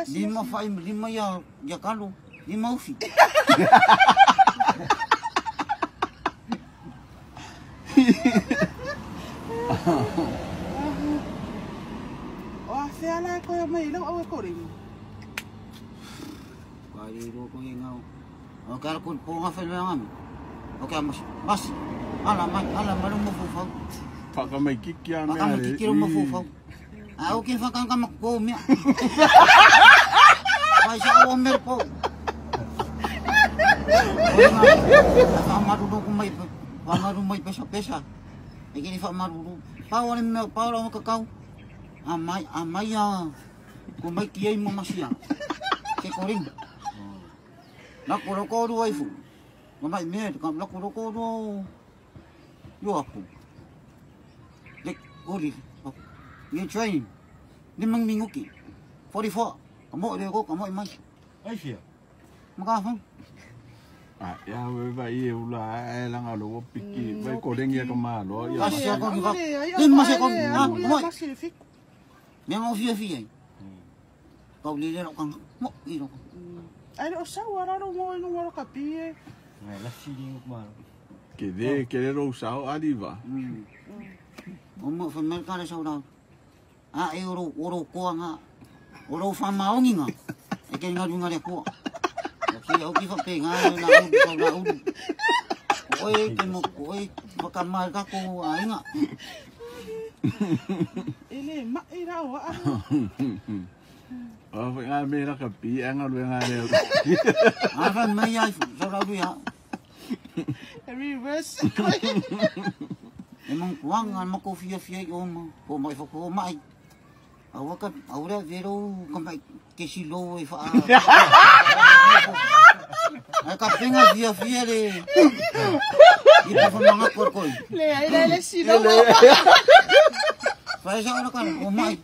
Lima fai lima ia ia kalo. Lima ufi. O a fea la koe mai lau au e kore. Kai ro ko ngau. O ka ko po nga fe nga mi. O ka mas mas ala mai ala malu mo fu fau. Whaka mai kiki a Whaka mea mai kiki ro mo fu fau. A o ke whaka ka ko mea. Vai sa o mer po. Whamaru ku mai whamaru mai pesa pesa. E kiri whamaru. Pau ale mea pau la kakau. A mai a mai a ko mai ki ai mo masia. Ke koring. Na ko ro ko ru ai fu. Ma mai me ka na ko ro ko ro. Yo apu. Le ori. Ni train. Ni mang minguki. 44. Ka mo le ko ka mo mai. Ai fia. Maka fang. A ia we vai e ula e langa lo piki vai korengi ka malo ia. Kasi ako ni va. Ai, Lima se ko. ai, Ah, ai, mo. ai, ai, fiku. Me ngau fia fia. Kau le le kang mo i ro. Ai o sau ara ro mo inu waro ka pie. Ngai la sili nguk malo. Ke de ke le ro sao aliva. O mo fa mel ka le sau la. A e ro ro ko nga. O ro fa maongi nga. E ke nga lunga le ko. O ki o ki fa pe nga la u sau la u. O e ke mo ko e fa ka mal ka ko a inga. E le ma e ra o a. O fa nga me la ka pi anga lu nga le. A fa mai ai sau la u ya. Reverse. E mang kuang an mako fia fia i o ma. Po mai fa ko mai. A waka a ura vero ka mai ke si lo e fa. Ai ka penga fia fia le. I pa fa manga kor koi. Le ai le le silo. Fa sa ora kan o mai.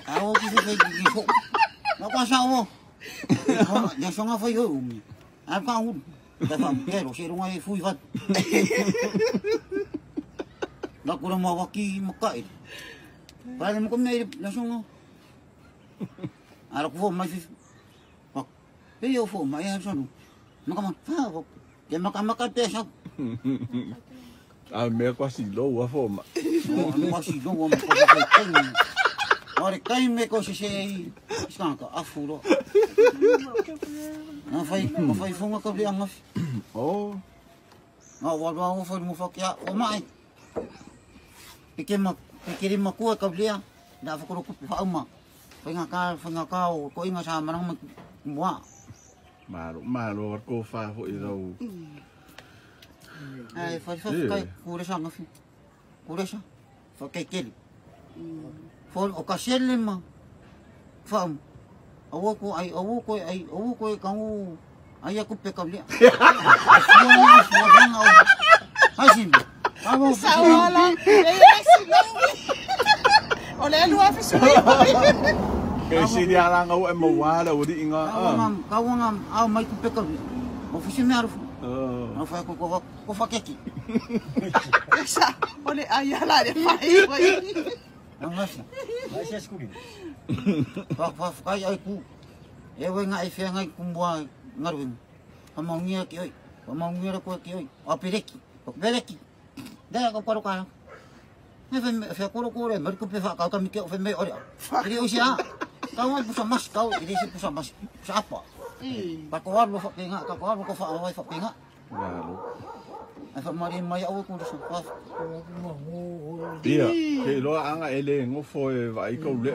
A o ki se ki ko. Na kwa sa o. Ya songa fa yo umi. A ka u. Ka fa pero se runga e fui vat. Na kura ma waki makai. Para mo kami na songa. Ara ko mai fi. Pak. Pe yo fo mai han sonu. Maka ma fa ko. Ke maka maka pe sa. A mea kwa si lo wa fo ma. O ma si do mo ko ko kai. Ore kai me ko se se ska ka afuro. Na fai ma fai fonga ka le anga. O Na wa wa o fai mo fa kia o mai. Peke ma peke ma ko ka le na fa ko ko fa uma. Fai nga ka o ko inga sa manang mo. malo malo ko fa fo i rau. Ai fai fa kai kure sa nga fi. Kure sa. Fa kai keli. Fo o ka sele ma. Fa awo ko ai awo ko ai awo ko ka u ai aku pe ka le. Ai Amo Saola. Le le silo. O le lu afi sui. Ke si dia langa o e mo wala o di inga. Ka wanga au mai ku pe ka le. O fusi me aru. Oh. O fa ko ko ko fa keki. Esa. O le ai ala le fai. Anga sa. Ai se skuli. Fa fa kai ai ku. E we ngai fe ngai ku mua ngaru. Fa maungia ki oi. Fa maungia ko ki oi. O pereki. O pereki. Da ko koro ka. Me fe fe koro kore mer ku pe fa ka ka mi ke o fe me ore. Iri o sia. Ka wa pusa mas kau iri si pusa mas. Pusa apa? Pa ko alu fa penga ka ko alu ko fa awai fa penga. Malo. Ai fa mari mai au ko sa fa. Ia, ke loa anga e le ngofo e vai kau le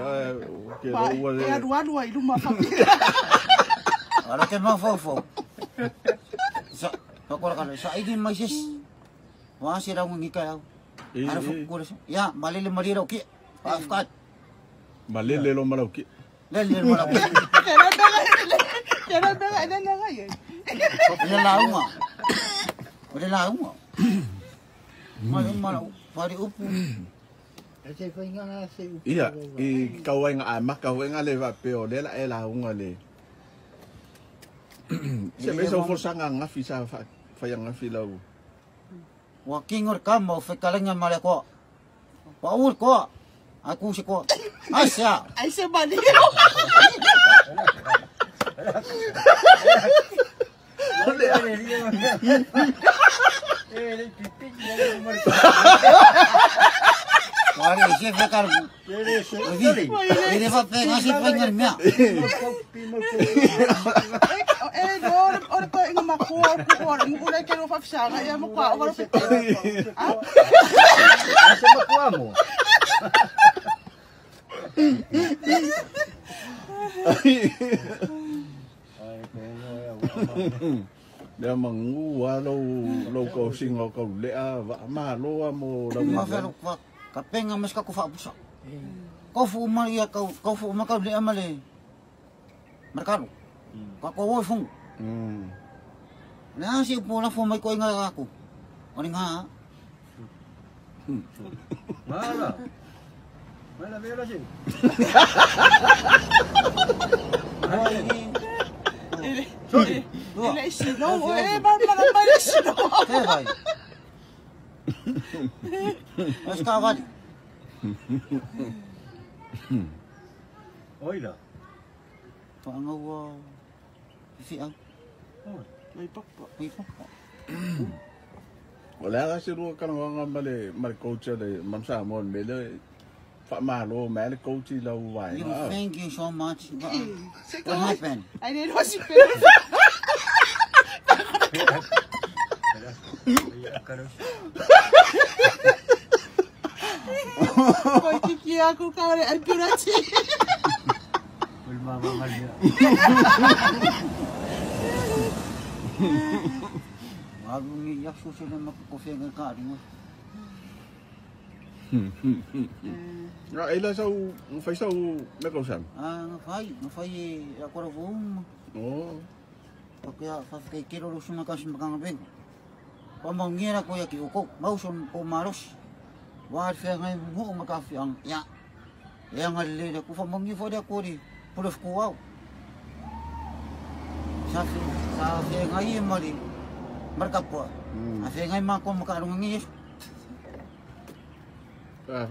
ke Pa ro e le. alu alu ai luma fa. Ala ke ma fo fo. Sa ka ko ka sa iri mai sis. Wa si ra ngi ka au. Ara fo ko ya malele mari ro ki. Pa fa Malele lo malau ki. le le mo la ki. Kera bela. Kera bela le le ngai. Le la uma. Le la uma. Ma ma fari upu. E te whainga ngā se upu. Ia, i kau ai ngā maka ho nga le va pe o le la e la unga le. Se me so fo sanga nga fi sa fa fa nga fi lau. Wa kingor ka mo fe kalenga male ko. Wa ur ko. A ku se koa. Ai se a. Ai se mali. Wale se fe kar. Ele fa pe ngasi fa ngar mea. E no o ko inga makua o ko o le ke no fa fsanga ia mo kwa o pe. Ah. Se makua mo. Lea mangu a lou kausiga o kaulea vaamālo a mo lau Ma fe lo kwa ka penga mas ka ko fa busa. Ko fu ma ia ka ko fu ma ka le ma le. Markalo. Ka ko wo fungu. Le a si po la fu mai ko inga ka ku. O ni nga. Mala. Mala vela si. Sorry. Ele sino, e ma ma ma sino. Te vai. Mas ka vali. Oila. Paanga ua fi au. Mai papa. Mai papa. O le aga se lua kalagaga ma le coach a le Manusamoa le mea lea faamālo mai le coach i lau vaega. Thank you so much. What happened? Ai le no si pe. Koi kiki aku ka le alpurati. Mama mama. Alu ni ya su se le ko fe ga ka ringa. Ah, ela sau fai sau me ko sam. Ah, no fai a kora vum. Oh. Porque a fa ke kero lo suna ka simba ben. Pa mo ngira ko ya ki o ko mau son ko maros. Wa fe ngai mo ma ka fi ang ya. Ya ngal le ku fa mo ngi fo de ko ri. Puro ku au. Sa fe ngai mari. Marka po. A fe ngai ma ko ma ka ngi. Fa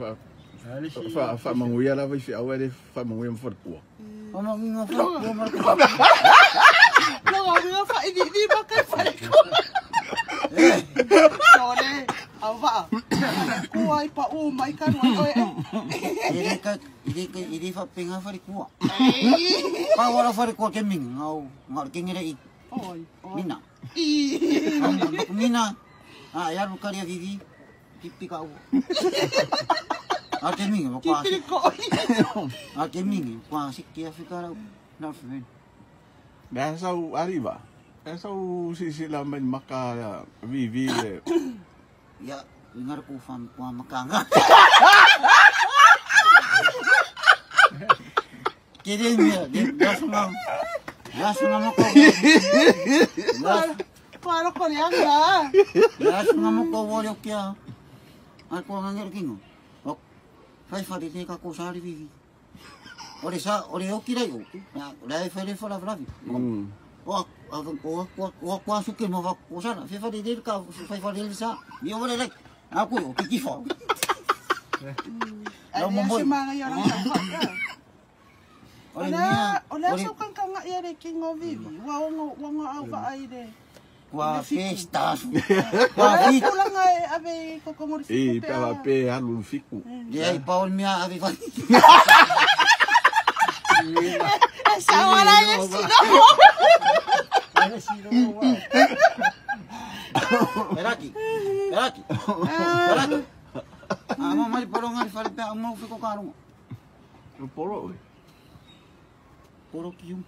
fa manguia la vai fi au ele fa manguia mo fa kua. O mo ngi fa ko marka. No, no fa ni ni ma ka fa ko. No le, au va. Ku ai pa o mai ka no e. Ele ka ele fa penga fa kua. Pa wala fa kua ke ming ngau ngar ke ngere i. Oi. Mina. I. Mina. Ah, ya lu kari vivi. Pipi ka u. A ke ming kwa. Pipi ko. A ke ming kwa sik ke Afrika na fe. Lea sau arriva. Lea sau sisi la mai maka vivi le. Ya, ingar ku fam kwa makanga. Kere mi, ya sunga. Ya sunga mo ko. Para ko yang la. Ya sunga mo ko wo yo kia. Ai ko ngangere kingo. O fai fa de ka ko sari vivi. Ore sa ore o kirai o. Ya, le fai le fa la vravi. O o o o su ke mo va ko sara. Fai fa de ka fai fa de sa. Mi o le a ku o ki fa. Ai mo ma ya la fa. Ore mia. Ore so kan kan ia le kingo vivi. Wa ongo wa ngo au va ai le. Wa festa. Wa pulanga e ave kokomori fiku. E pa pe alu fiku. E pa o mia ave fa. Esa hora e sino. E sino wa. Eraki. Eraki. Eraki. Ah, mo mai poronga fare pe mo fiku ka rongo. Poro. Poro kiu.